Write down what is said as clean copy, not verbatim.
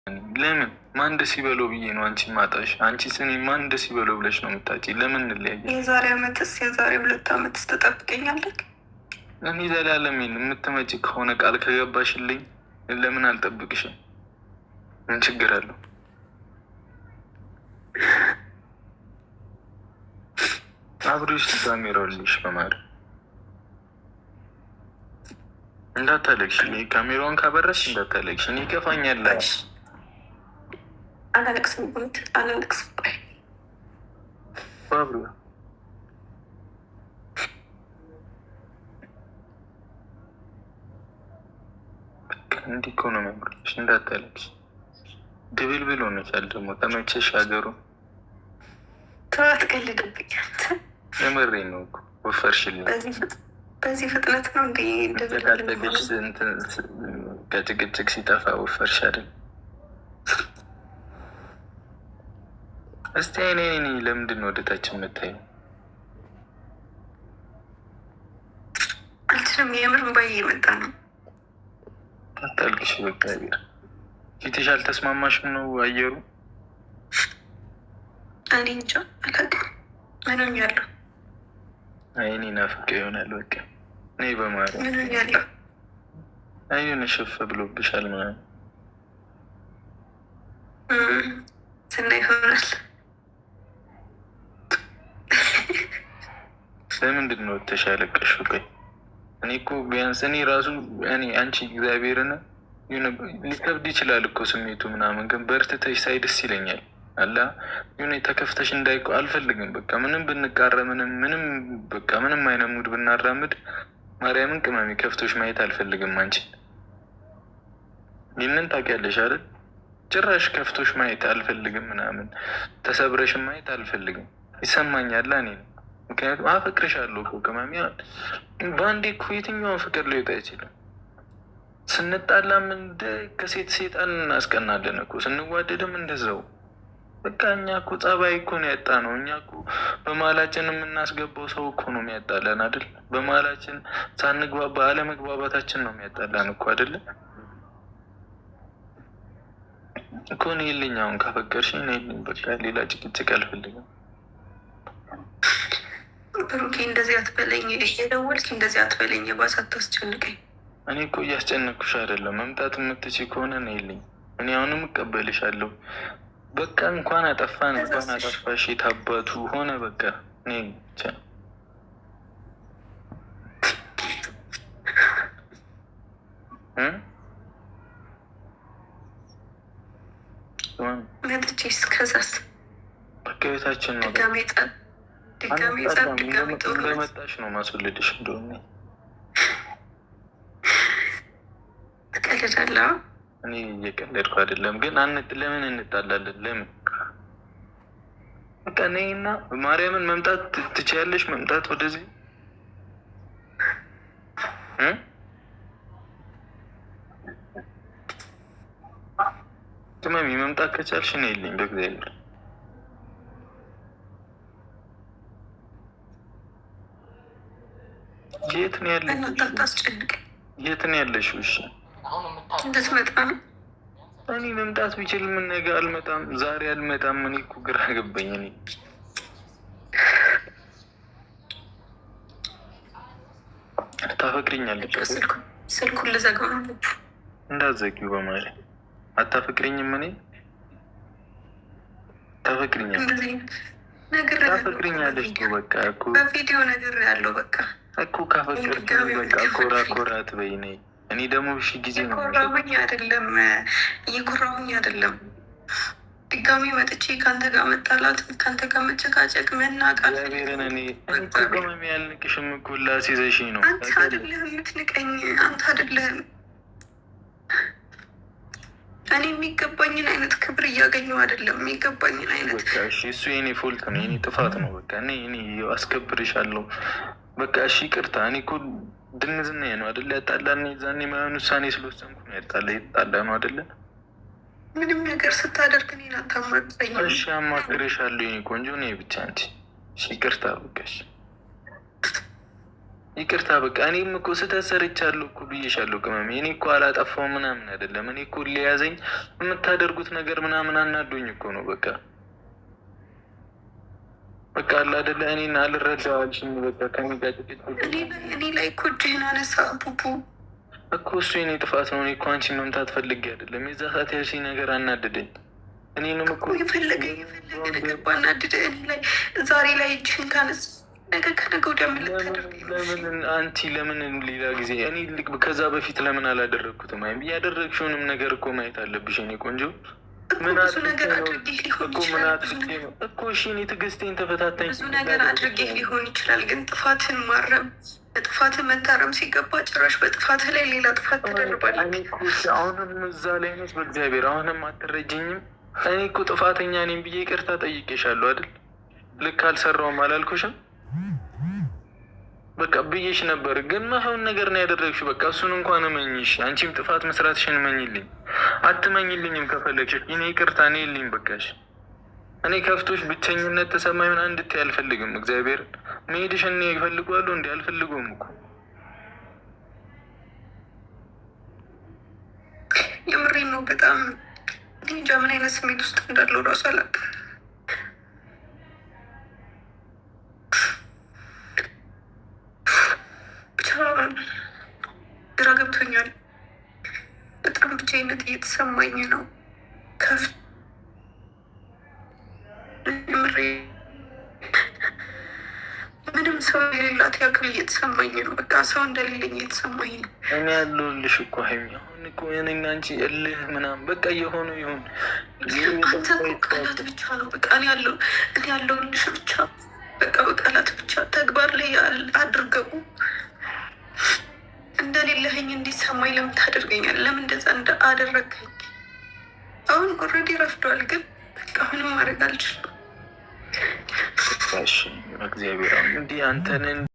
ለምን ማን ደስ ይበለው ብዬ ነው አንቺ ማጣሽ። አንቺ ስኔ ማን ደስ ይበለው ብለሽ ነው የምታጪ? ለምን እንለያየ? የዛሬ አመትስ የዛሬ 2 አመትስ ትጠብቀኛለህ? እኔ ዘላለም የምትመጪ ከሆነ ቃል ከገባሽልኝ ለምን አልጠብቅሽም? ምን ችግር አለው? አብሬሽ ካሜራውን በማለት እንዳታለቅሽ። ካሜራውን ካበረሽ እንዳታለቅሽ። እኔ ይከፋኛል። አላለቅስም፣ አላለቅስም። እንዲህ እኮ ነው የሚያምርልሽ። እንዳታለቅሽ። ድብልብል ሆነሻል ደግሞ። ተመቸሽ ሀገሩ? ተው አትቀልድብኝ። የምሬን ነው እኮ ወፈርሽልኝ። በዚህ ፍጥነት ነው እንደ ከጭቅጭቅ ሲጠፋ ወፈርሽ አይደል? እስቲ አይኔ አይኔ ለምንድን ነው ወደታች የምታየው? አልችልም። የምር እምባዬ እየመጣ ነው። አታልቅሽ። በእግዚአብሔር ፊትሽ አልተስማማሽም ነው አየሩ? እኔ እንጃ አላውቅም። ምን ሆኛለሁ? አይኔ ናፍቄ ይሆናል። በቃ እኔ በማርያም ምን ሆኛለሁ? አይኔ ሸፈ ብሎብሻል ምናምን ስና ይሆናል። ለምንድን ነው ወተሽ ያለቀሽው? ቆይ እኔ እኮ ቢያንስ እኔ ራሱ እኔ አንቺ እግዚአብሔርን ሊከብድ ይችላል እኮ ስሜቱ ምናምን፣ ግን በርትተሽ ሳይ ደስ ይለኛል። አላ የሆነ ተከፍተሽ እንዳይቆ አልፈልግም። በቃ ምንም ብንቃረ ምንም ምንም በቃ ምንም አይነት mood ብናራምድ ማርያምን ቅመሚ ከፍቶሽ ማየት አልፈልግም። አንቺን ይህንን ታውቂያለሽ አይደል? ጭራሽ ከፍቶሽ ማየት አልፈልግም፣ ምናምን ተሰብረሽ ማየት አልፈልግም። ይሰማኛል እኔ ነው ምክንያቱም አፈቅርሻለሁ እኮ ቅመሚ። በአንዴ እኮ የትኛውን ፍቅር ሊወጣ አይችልም። ስንጣላም እንደ ከሴት ሴጣን እናስቀናለን እኮ፣ ስንዋደድም እንደዛው። በቃ እኛ እኮ ጸባይ እኮ ነው ያጣ ነው። እኛ እኮ በመሀላችን የምናስገባው ሰው እኮ ነው የሚያጣላን አይደል? በመሀላችን ሳንግባባ አለመግባባታችን ነው የሚያጣላን እኮ አይደለ? እኮ እኔ የለኝ አሁን ካፈቀርሽኝ እኔ የለኝ። በቃ ሌላ ጭቅጭቅ አልፈልግም። ብሩኬ እንደዚህ አትበለኝ፣ እየደወልክ እንደዚህ አትበለኝ፣ የባሰ አታስጨንቀኝ። እኔ እኮ እያስጨነቅኩሽ አይደለም። መምጣት የምትችይ ከሆነ እኔ የለኝ። እኔ አሁንም እቀበልሻለሁ። በቃ እንኳን አጠፋን እንኳን አጠፋሽ የታባቱ ሆነ። በቃ እኔ ብቻ መጥቼስ ከዛስ በቃ ቤታችን ነው። ድጋሜ ጸብ፣ ድጋሜ ጸብ፣ ድጋሜ ጦርነት። እንደመጣሽ ነው ማስወለድሽ። እንደሆነ ትቀልዳለህ። እኔ እየቀለድኩ አይደለም፣ ግን ለምን እንጣላለን? ለምን በቃ እኔና ማርያምን መምጣት ትችያለሽ? መምጣት ወደዚህ ቅመሚ መምጣት ከቻልሽ እኔ የለኝ በእግዚአብሔር የት ነው ያለሽው? የት ነው ያለሽው? እሺ እንድትመጣ ነው። እኔ መምጣት ቢችል ምን ነገ አልመጣም፣ ዛሬ አልመጣም። እኔ እኮ ግራ ገባኝ። እኔ ታፈቅሪኛለሽ? ስልኩን ልዘጋው ነው። እንዳትዘጊው በማለት አታፈቅሪኝም? እኔ ታፈቅሪኛለሽ? ታፈቅሪኛለሽ? በቃ እኮ በቪዲዮ ነገር ያለው በቃ እኮ ካፈቅርኩኝ በቃ ኮራ ኮራ አትበይ ነይ። እኔ ደግሞ እሺ ጊዜ ነው እየኮራሁኝ አይደለም፣ እየኮራሁኝ አይደለም። ድጋሚ መጥቼ ከአንተ ጋር መጣላት፣ ከአንተ ጋር መጨቃጨቅ፣ መናቃል። እግዚአብሔርን እኔ እኮ ቅመም ያልንቅሽም እኮ ላስይዘሽኝ ነው። አንተ አይደለህም የምትንቀኝ፣ አንተ አይደለህም። እኔ የሚገባኝን አይነት ክብር እያገኘሁ አይደለም። የሚገባኝን አይነት በቃ እሺ፣ እሱ የኔ fault ነው፣ የኔ ጥፋት ነው። በቃ እኔ እኔ አስከብርሻለሁ። በቃ እሺ፣ ይቅርታ። እኔ እኮ ድንዝና ነው አይደለ ያጣላን። የዛኔ የማይሆን ውሳኔ ስለወሰንኩ ነው ያጣላ የተጣላ ነው አይደለ? ምንም ነገር ስታደርግ እኔን አታማክረኝም። እሺ፣ አማክርሻለሁ የኔ ቆንጆ። እኔ ብቻ አንቺ እሺ፣ ይቅርታ። በቃ እሺ። ይቅርታ በቃ እኔም እኮ ስህተት ሰርቻለሁ እኮ ብዬሻለሁ። ቅመሜ እኔ እኮ አላጠፋው ምናምን አይደለም። እኔ እኮ ሊያዘኝ የምታደርጉት ነገር ምናምን አናዶኝ እኮ ነው። በቃ በቃ አለ አይደለ እኔን አልረዳው አልሽኝ። በቃ እኔ ላይ እኮ እጅህን አነሳ ቡቡ እኮ እሱ የኔ ጥፋት ነው። እኔ እኮ አንቺን መምታት ፈልጌ አይደለም። የዛ ሰዓት ያልሽኝ ነገር አናደደኝ። እኔንም እኮ የፈለገ የፈለገ ነገር ባናድደ እኔ ላይ ዛሬ ላይ እጅህን ካነሳ ነገ ከነገ ወዲያ ምን ልታደርግ? ለምን አንቺ ለምን ሌላ ጊዜ እኔ ከዛ በፊት ለምን አላደረግኩትም? አይ ያደረግሽውንም ነገር እኮ ማየት አለብሽ የኔ ቆንጆ። ብዙ ነገር አድርጌ ሊሆን ይችላል እኮ እሺ፣ እኔ ትዕግስቴን ተፈታታኝ። ብዙ ነገር አድርጌ ሊሆን ይችላል፣ ግን ጥፋትን ማረም በጥፋት መታረም ሲገባ ጭራሽ በጥፋት ላይ ሌላ ጥፋት ትደርባለህ። አሁንም እዛ ላይ ነች። በእግዚአብሔር አሁንም አትረጅኝም። እኔ እኮ ጥፋተኛ እኔም ብዬ ይቅርታ ጠይቄሻለሁ አይደል? ልክ አልሰራውም አላልኩሽም? በቃ ብዬሽ ነበር፣ ግን ማይሆን ነገር ነው ያደረግሽው። በቃ እሱን እንኳን እመኝሽ፣ አንቺም ጥፋት መስራትሽን እመኝልኝ። አትመኝልኝም ከፈለግሽ እኔ ይቅርታ እኔ የለኝ በቃሽ። እኔ ከፍቶሽ ብቸኝነት ተሰማኝ ምናምን እንድትይ አልፈልግም። እግዚአብሔር መሄድሽ እኔ ይፈልጓሉ እንዲ አልፈልጉም እኮ የምሬን ነው። በጣም እንጃ ምን አይነት ስሜት ውስጥ እንዳለው እራሱ አላውቅም። ብቻ ግራ ገብቶኛል። በጣም ብቸኝነት እየተሰማኝ ነው። ከፍ ምንም ሰው የሌላት ያክል እየተሰማኝ ነው። በቃ ሰው እንደሌለኝ እየተሰማኝ ነው። እኔ ያለሁልሽ እኮ ሀይሚ፣ አሁን እኮ እኔና አንቺ እልህ ምናምን በቃ የሆነ ይሁን። አንተ እኮ ቃላት ብቻ ነው በቃ እኔ ያለሁልሽ ብቻ በቃ በቃላት ብቻ ተግባር ላይ አድርገው እንደሌለህኝ እንዲሰማኝ ለምን ታደርገኛል? ለምን እንደዛ አደረግከኝ? አሁን already ረፍዷል፣ ግን በቃ ምንም ማድረግ አልችልም። እግዚአብሔር እንዲህ አንተን